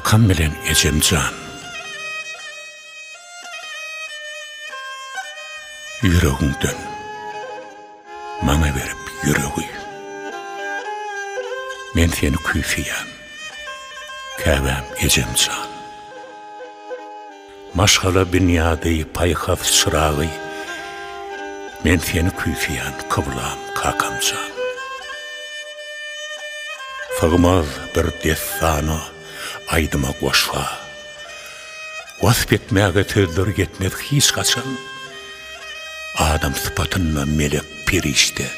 Kakam bilen ejem jan. Ýüregiňden maňa berip ýüregi. Men seni küýseýän, käbäm ejem jan. Maşgala binýady, paýhas çyragy, Men seni küýseýän, kyblam, kakam jan. Sygmaz bir dessana, aýdyma, goşga. Wasp etmäge sözler ýetmez hiç haçan. Adam sypatynda melek, perişde,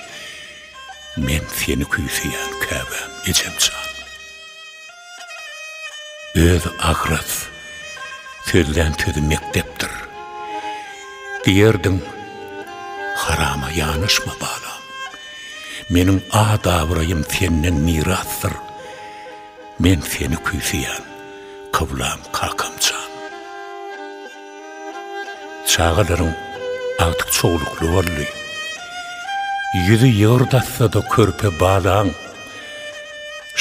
Men seni küýseýän, käbäm, ejem jan. Özi agras, sözlän sözi mekdepdir. Diýerdiň, Harama ýanaşma, balam. Meniň at-abraýym senden mirasdyr. Men seni küýseýän, kyblam, kakam jan. Çagalaryň agtyk-çowlukly boldy. Ýüzi ýygyrt atsa-da körpe balaň,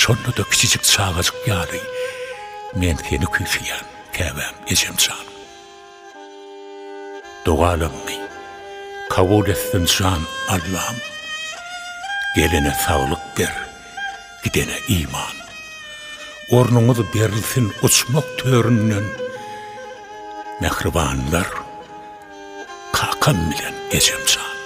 Şonda-da kiçijik çagajyk ýaly men seni küýseýän, käbäm, ejem jan. Dogalammy kabul etsin jan Allam, Gelene saglyk ber, gidene iman. Ornuňyz berilsin uçmak töründen, Mähribanlar, kakam bilen ejem jan.